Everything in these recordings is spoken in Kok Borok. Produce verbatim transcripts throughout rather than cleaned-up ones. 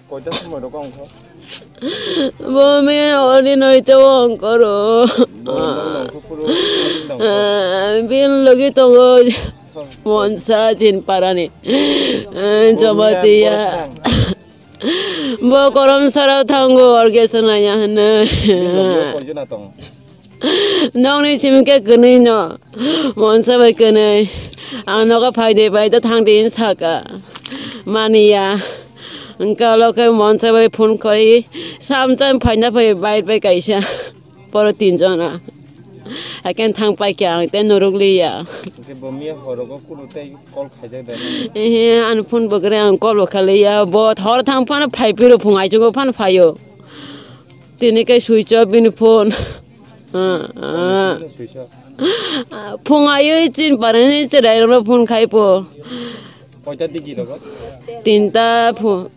Koita somoi rok ongkho? Bo me ori noi to ongkoro. Bo nong nongkho puro, nong nongkho. Bin logi tongo. Monsa chin parani. Bo Jamatia. Miya borok thang. Bo korom sara thango orge sanaya hano. Bin logi koijona tong. Nokni simi khe kwnwi no, monsa bai kwnwi. Ang nogo phaide bai da thangdi hinwi saka. Maniya. Wngkha ulo khe monsa bai phone khori, samsam phaina phai bike bai kaisa. Poro tinjona. Haikhe thang paikha ang tei norok liya. Hwnkhe bo miya horogo kunu tei call khaijak da? Ehe, ani phone bo kwrwi ang call bo kha liya. Bo hor thang phano phai phiro phung aichugo phano phaio. Tini khe switch off bini phone. Ah, ah. Phung aywi chin parani cherai rokno phone khai po. Koita digi rogo? Tinta phu-,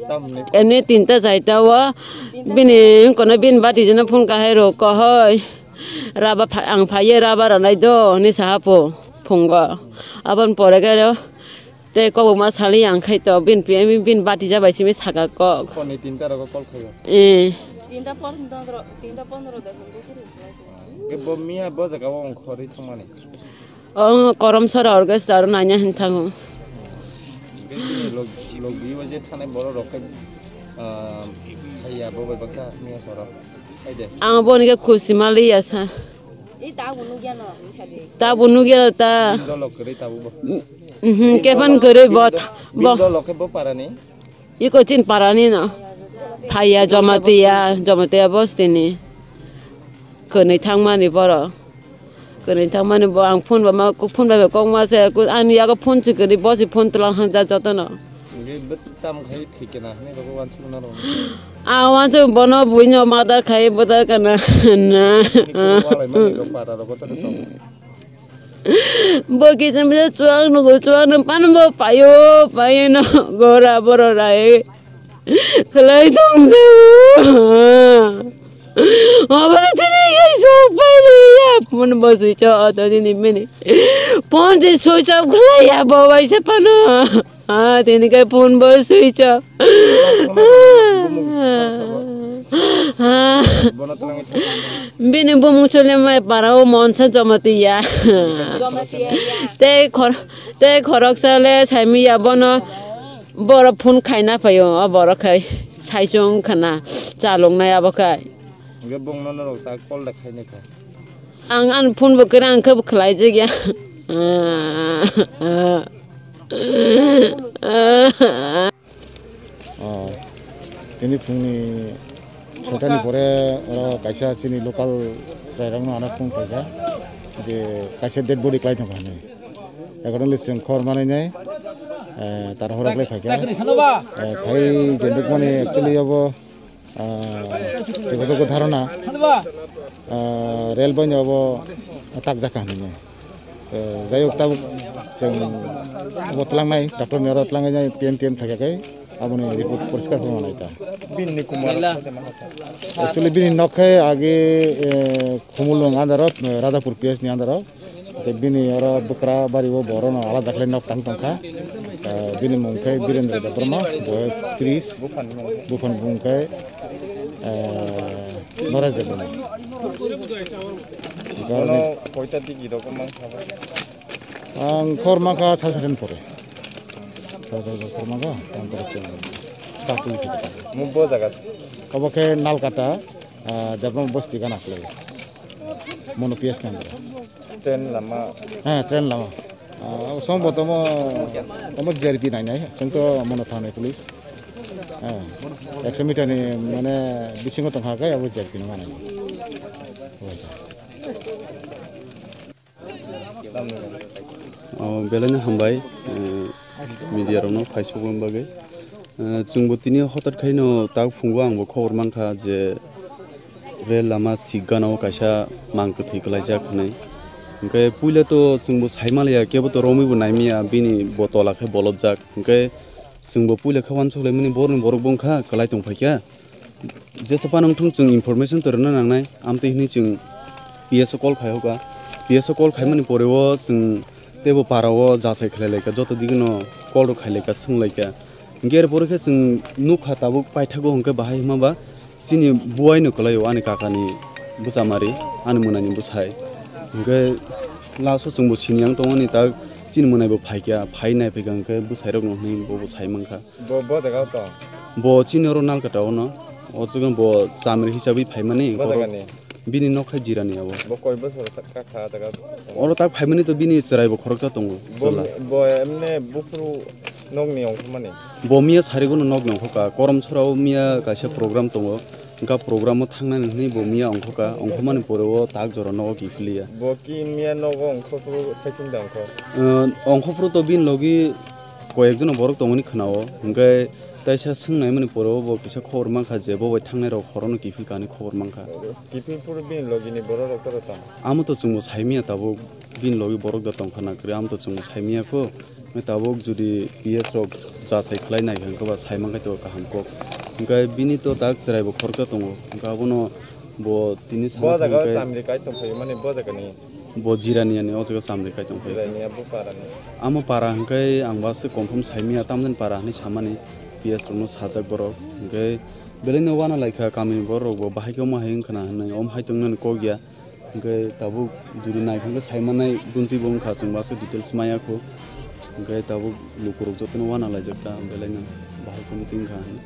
Tamni? Emni tinta chaita o. Bini kono bini bati jano phone kahai rok kohoi. Raba pha-, ang phaiye raba ranai do hinwi saha po phungo. Aboni pore khe Tei kok ma sali yang khai to bin pi, bin bati ja bai simi saka kok. Phone ni tinta rogo call khaio. Eh. Tinta pondro, tinta pondro de. Ke bo miya bo jaga o ongkhorwi thangmani. O korom sora orkestra ro nanya hin thango. Ke bini log, log biyo je thanai borok rok ke, ah, haiya bo bai baksa miya sora. Hai de. Ang bo ni ke khusi mali ya sa. Tabuk nugya no ta. Bin dolok kwrwi tabuk bo. Mhm, kepan kwrwi bo. Bin dolok khe bo parani? Iko chin parani no. Phaiya Jamatia, Jamatia bostini. Kwnwi thangmani borok. Kwnwi thangmani bo ang phone ba ma, phone ba kok ma se, ani yago phone si kwrwi, bo si phone twlang hanja jotono. Hwnkhe bo tam khai thikena hinwi rwgo wansukna rwgo. A wansuk bono buino murder khai bodar kana na. Nini kwrwi walai mani rw para rwgo to tong. Bo kicham bisa chuak nugo, chuak nung pan bo payo, payo no gora boro rai. Khlai tong se. Obo tini kai sok pai ya. Phone bo switch off to tini mini. Phone si switch off khlai ya bo bai se pano. Ah, tini kai phone bo switch off. Bini bumung sole mai para o monsa Jamatia. Tei khor-, tei khoroksa le saimiya bono borok phone khaina phaio, o borok khai saichung khana chaloknai abo khai. Hwnkhe bongno norok ta call da khainai kha. Ang ani phone bo kwrwi ang khe bo khlai jak ya. Ah, tini phungni soitani pore oro kaisa chini local chwrairokno ano phone khlaikha je kaisa dead body khlai thangkha hinwi. Accordingly chwng khobor manwi nai, eh, tar horok lai phaikha. Eh, phai je nukmani actually abo Ah, joto joto dharona, ah, railway ni obo takjak kha hinwi. Eh, jai hok tabuk chwng obo tlangnai, doctor ni oro tlangnai, P M T M thaijakgwi aboni report poriskar khe manai ta. Bini ni kumar. Actually bini nok khe age, eh, Khumulwng under o, eh, Radhapur P S ni under o. Tei bini oro bwkra bari o borok no alada khlai nok tang tongkha. Ah, bini mung khe Birendra Debbarma, boyos tris, buphang bung khe, ah, Noresh Debbarma. Bono koita digi rok mankha bai? Ang khor mankha sari sari ni pore. Sari sari ni pore khor mankha, tang pore chwng start twi khe. Mu bo jaga? Obo khe Nalkata, ah, Debbarma bosti gana khlai. Mono P S Kendra. Train lama. Ha, train lama. Ah, song bo tomo, tomo J R P nai nai. Chwng to mono thangnai police. Ha. Ekso meter ni mane bisingo tong kha kai abo J R P no manai. Oh, belai no hambai, eh, media rok no phai sogwi bagwi. Eh, chwng bo tini hotat khai no tak phungo ang bo khobor mankha je, Rail lama sik gana o kaisa mang kwthwi kwlaijak hinwi. Hwnkhe puila to chwngbo sai manliya, kebo to romwi bo naimya, bini bo tola khe bolobjak. Hwnkhe chwngbo puila khe uansuk laimani borokni borok bo wngkha, kwlai tong phaikha. Jesa phano wngthung chwng information to rwna nangnai, amtwi hinwi chwng P S o call khai hoka. P S o call khaimani pore o chwng teibo para o jasai khlai laikha, joto digino call rok khai laikha, swng laikha. Hinkhe er pore khe chwng nukha tabuk paithago hinkhe bahai hwnba ba chini buai no kwlaio ani kakani bwchamari, ani mwnani bwsai. Hinkhe last o chwngbo sini yang tongmani tak chini mwnai bo phaikha, phai naiphikha hinkhe bwsairokno hwnwi bobo sai mankha. Bo, bo jaga o tong? Bo chini oro Nalkata o no. O chwng bo chamri hisabwi phaimani. Bo jaga ni? Bini nok hai Jirani abo. Bo koi bosor ka, ka, ka jaga? Oro tak phaimani to bini chwrai bo khoroksa tongo. Bo, chwla. Bo emne buphuru nokni ongkhormani? Bo miya sarigo no nokni ongkhorka. Korom sora o miya kaisa program tongo. Hwnkha program o thangnani hwnwi bo miya ongkhoka. Ongkhormani pore o tak jora nogo kiphiliya. Bo ki miya nogo ongkhorphuru saichung da ongkho? Uh, ongkhorphuru to bini logi koyekjono borok tongoni khwnao, hwnkhe taisa swngnaimani pore o bo kisa khobor mankha je bo bai thangnai rok horono kiphilka hinwi khobor mankha. Kiphilphuru bini logini borok rok toro tong? Amo to chwngbo saimanya tabuk, bini logi borok da tongkha na kwrwi, amo to chwngbo saimanya kho. Hwnkhe tabuk jodi P S rok jachai khlai naikha hwnkhe ba saimankha to kaham kok. Hwnkhe bini to tak chwraibo khoroksa tongo, hwnkhe abono bo tini sana. Bo jaga thangkhe chamri kai tongphaio mani bo jagani? Bo Jirani ani o jaga chamri kai tongphaio. Jirani abo parani? Amo para hwnkhe ang bo aswk confirm saimanya, tamjani para hwnwi samani P S rokno sajak borok. Hwnkhe belaino uanalaikha kamini borok rokbo bahai khe omo hai wngkhwna hwnwi, omo hai tongnani kok ya. Hwnkhe tabuk jodi naikha hwnkhe saimanai guntwi bo wngkha, chwngbo aswk details maya kho. Hwnkhe tabuk lukurok jotono uanalaijak ta belaino bahai khe muitu wngkha hwnwi.